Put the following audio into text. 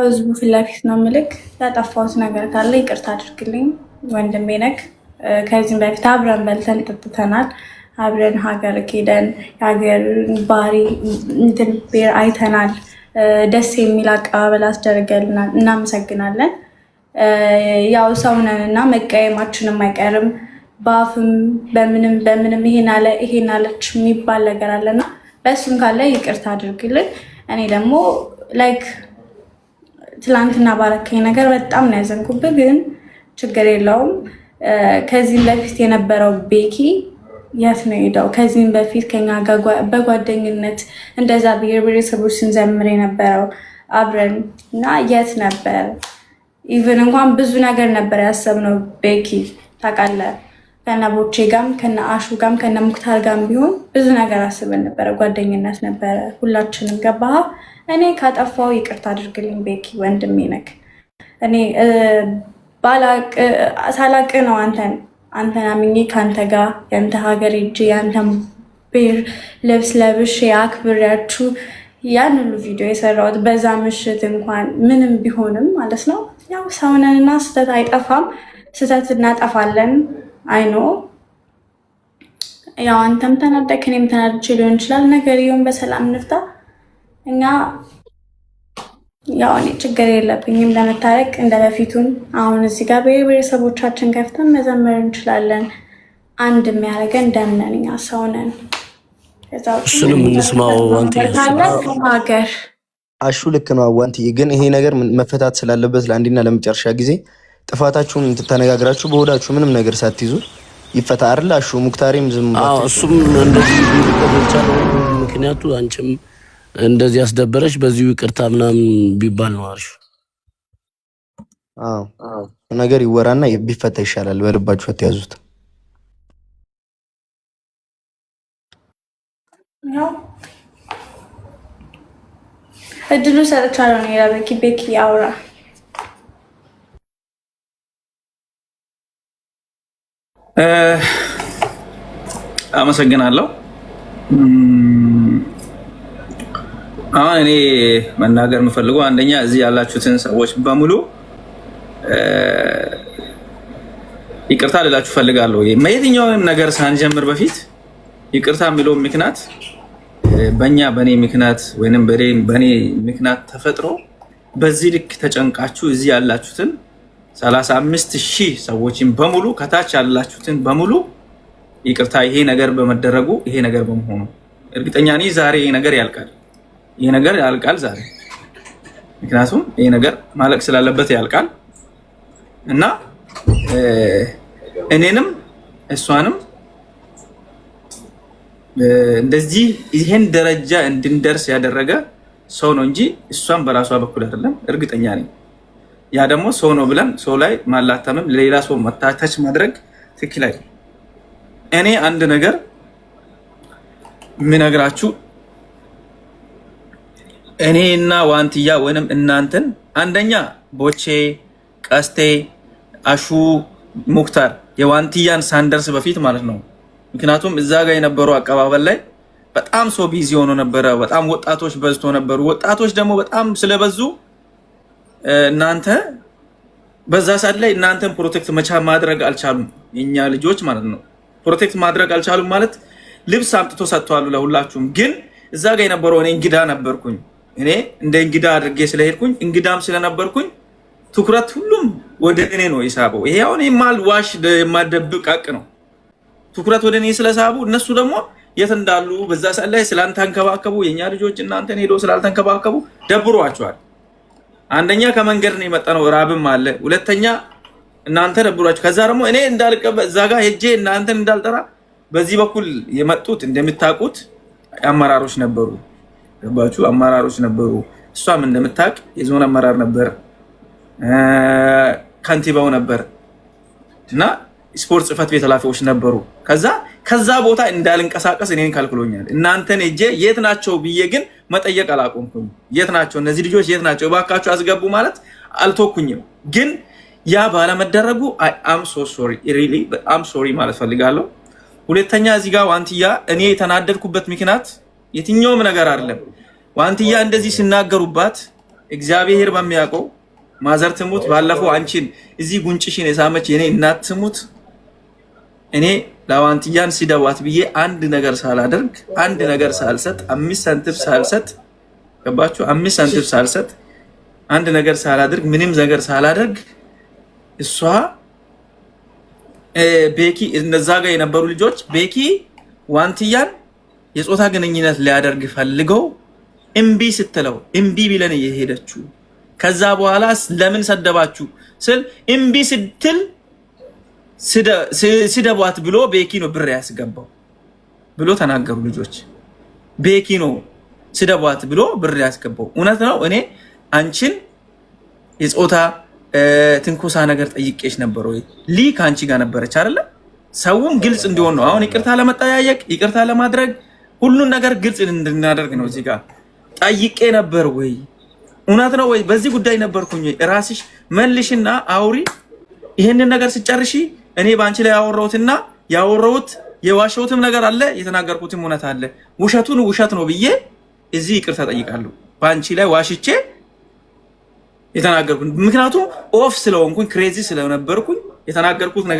ህዝቡ ፊት ለፊት ነው ምልክ። ያጠፋሁት ነገር ካለ ይቅርታ አድርግልኝ ወንድሜ ነክ። ከዚህም በፊት አብረን በልተን ጠጥተናል። አብረን ሀገር ሄደን የሀገርን ባህሪ እንትን ብሔር አይተናል። ደስ የሚል አቀባበል አስደርገልናል። እናመሰግናለን። ያው ሰው ነን እና መቀየማችንም አይቀርም። በአፍም በምንም በምንም ይሄን አለ ይሄን አለች የሚባል ነገር አለና በእሱም ካለ ይቅርታ አድርግልን። እኔ ደግሞ like ትላንትና ባረከኝ ነገር በጣም ነው ያዘንኩብህ፣ ግን ችግር የለውም። ከዚህም በፊት የነበረው ቤኪ የት ነው ሄደው? ከዚህም በፊት ከኛ ጋር በጓደኝነት እንደዛ ብሔር ብሔረሰቦች ስንዘምር የነበረው አብረን እና የት ነበር? even እንኳን ብዙ ነገር ነበር ያሰብነው። ቤኪ ታውቃለህ፣ ከነ ቦቼ ጋም ከነ አሹ ጋም ከነ ሙክታር ጋም ቢሆን ብዙ ነገር አስበን ነበረ። ጓደኝነት ነበረ ሁላችንም። ገባህ? እኔ ካጠፋው ይቅርታ አድርግልኝ ቤኪ ወንድሜ ነክ። እኔ ሳላቅ ነው አንተን አምኜ ከአንተ ጋር የአንተ ሀገር ሄጄ የአንተን ብሔር ልብስ ለብሼ አክብሬያችሁ ያን ሁሉ ቪዲዮ የሰራሁት በዛ ምሽት እንኳን ምንም ቢሆንም ማለት ነው። ያው ሰውነንና ስህተት አይጠፋም፣ ስህተት እናጠፋለን። አይኖ ያው አንተም ተናደክ እኔም ተናድቼ ሊሆን ይችላል። ነገርየውን በሰላም እንፍታ። እኛ ያው እኔ ችግር የለብኝም ለመታረቅ እንደ በፊቱም። አሁን እዚህ ጋር ብሔር ብሔረሰቦቻችን ከፍተን መዘመር እንችላለን። አንድ የሚያደርገን ደም ነን፣ እኛ ሰው ነን። ከዛ ውጪ እሱንም እንስማው ዋንትያ። ካለ ሀገር አሹ ልክ ነው አዋንትዬ። ግን ይሄ ነገር መፈታት ስላለበት ለአንዴና ለመጨረሻ ጊዜ ጥፋታችሁን ተነጋግራችሁ በሆዳችሁ ምንም ነገር ሳትይዙ ይፈታ አይደል? አሹ ሙክታሪም ዝም አዎ ባትል እሱም እንደዚህ ሊልበት የቻለው ምክንያቱ አንቺም እንደዚህ ያስደበረሽ በዚሁ ይቅርታ ምናምን ቢባል ነው አሪፍ። አዎ ነገር ይወራና ቢፈታ ይሻላል። በልባችሁ አትያዙት። ያው እድሉ ሰጥቻለሁ ነው ለቤኪ። ቤኪ አውራ። አመሰግናለሁ። እም፣ አሁን እኔ መናገር የምፈልገው አንደኛ እዚህ ያላችሁትን ሰዎች በሙሉ ይቅርታ ልላችሁ ፈልጋለሁ። የትኛውንም ነገር ሳንጀምር በፊት ይቅርታ የሚለው ምክንያት በእኛ በእኔ ምክንያት ወይም በእኔ ምክንያት ተፈጥሮ በዚህ ልክ ተጨንቃችሁ እዚህ ያላችሁትን 35,000 ሰዎችን በሙሉ ከታች ያላችሁትን በሙሉ ይቅርታ፣ ይሄ ነገር በመደረጉ ይሄ ነገር በመሆኑ እርግጠኛ ነኝ ዛሬ ይሄ ነገር ያልቃል። ይሄ ነገር ያልቃል ዛሬ። ምክንያቱም ይሄ ነገር ማለቅ ስላለበት ያልቃል እና እኔንም እሷንም እንደዚህ ይሄን ደረጃ እንድንደርስ ያደረገ ሰው ነው እንጂ እሷን በራሷ በኩል አይደለም። እርግጠኛ ነኝ። ያ ደግሞ ሰው ነው ብለን ሰው ላይ ማላተምም ለሌላ ሰው መታተች ማድረግ ትክክል አይደለም። እኔ አንድ ነገር የምነግራችሁ እኔና ዋንትያ ወይንም እናንተን አንደኛ ቦቼ፣ ቀስቴ፣ አሹ፣ ሙክታር የዋንትያን ሳንደርስ በፊት ማለት ነው። ምክንያቱም እዛ ጋር የነበሩ አቀባበል ላይ በጣም ሰው busy ሆኖ ነበረ። በጣም ወጣቶች በዝቶ ነበሩ። ወጣቶች ደግሞ በጣም ስለበዙ እናንተ በዛ ሰዓት ላይ እናንተን protect መቻ ማድረግ አልቻሉም። የኛ ልጆች ማለት ነው protect ማድረግ አልቻሉም። ማለት ልብስ አምጥቶ ሰጥተዋሉ ለሁላችሁም። ግን እዛ ጋር የነበረው እኔ እንግዳ ነበርኩኝ። እኔ እንደ እንግዳ አድርጌ ስለሄድኩኝ እንግዳም ስለነበርኩኝ ትኩረት ሁሉም ወደ እኔ ነው የሳበው። ይሄ አሁን የማልዋሽ የማልደብቅ ሀቅ ነው። ትኩረት ወደ እኔ ስለሳቡ እነሱ ደግሞ የት እንዳሉ በዛ ሰዓት ላይ ስላልተንከባከቡ የእኛ ልጆች እናንተን ሄዶ ስላልተንከባከቡ ደብሯቸዋል። አንደኛ ከመንገድ ነው የመጣነው፣ ራብም አለ። ሁለተኛ እናንተ ደብሯቸው፣ ከዛ ደግሞ እኔ እንዳልቀበ እዛ ጋር ሄጄ እናንተን እንዳልጠራ በዚህ በኩል የመጡት እንደምታውቁት አመራሮች ነበሩ። ገባችሁ? አመራሮች ነበሩ። እሷም እንደምታውቅ የዞን አመራር ነበር፣ ከንቲባው ነበር እና ስፖርት ጽህፈት ቤት ኃላፊዎች ነበሩ። ከዛ ቦታ እንዳልንቀሳቀስ እኔን ከልክሎኛል። እናንተን ሄጄ የት ናቸው ብዬ ግን መጠየቅ አላቆምኩኝ። የት ናቸው እነዚህ ልጆች የት ናቸው እባካችሁ አስገቡ ማለት አልተወኩኝም። ግን ያ ባለመደረጉ I'm so sorry really በጣም sorry ማለት ፈልጋለሁ። ሁለተኛ እዚህ ጋር ዋንትያ እኔ የተናደድኩበት ምክንያት የትኛውም ነገር አይደለም። ዋንትያ እንደዚህ ሲናገሩባት እግዚአብሔር በሚያውቀው ማዘር ትሙት፣ ባለፈው አንቺን እዚህ ጉንጭሽን የሳመች የኔ እናት ትሙት፣ እኔ ለዋንትያን ሲደዋት ብዬ አንድ ነገር ሳላደርግ፣ አንድ ነገር ሳልሰጥ፣ 5 ሳንቲም ሳልሰጥ፣ ገባችሁ? 5 ሳንቲም ሳልሰጥ፣ አንድ ነገር ሳላደርግ፣ ምንም ነገር ሳላደርግ እሷ ቤኪ እነዛ ጋር የነበሩ ልጆች ቤኪ ዋንትያን የጾታ ግንኙነት ሊያደርግ ፈልገው እምቢ ስትለው እምቢ ብለን እየሄደችው፣ ከዛ በኋላ ለምን ሰደባችሁ ስል እምቢ ስትል ስደቧት ብሎ ቤኪ ነው ብር ያስገባው ብሎ ተናገሩ ልጆች። ቤኪ ነው ስደቧት ብሎ ብር ያስገባው። እውነት ነው። እኔ አንቺን የጾታ ትንኮሳ ነገር ጠይቄሽ ነበር ወይ? ሊ ከአንቺ ጋር ነበረች አይደለ? ሰውም ግልጽ እንዲሆን ነው። አሁን ይቅርታ ለመጠያየቅ፣ ይቅርታ ለማድረግ፣ ሁሉን ነገር ግልጽ እንድናደርግ ነው። እዚህ ጋር ጠይቄ ነበር ወይ? እውነት ነው ወይ? በዚህ ጉዳይ ነበርኩኝ ወይ? ራስሽ መልሽና አውሪ። ይህንን ነገር ስጨርሺ እኔ በአንቺ ላይ ያወራሁትና ያወራሁት የዋሸሁትም ነገር አለ፣ የተናገርኩትም እውነት አለ። ውሸቱን ውሸት ነው ብዬ እዚህ ይቅርታ ጠይቃለሁ። በአንቺ ላይ ዋሽቼ የተናገርኩት ምክንያቱም off ስለሆንኩኝ፣ crazy ስለነበርኩኝ የተናገርኩት ነገር።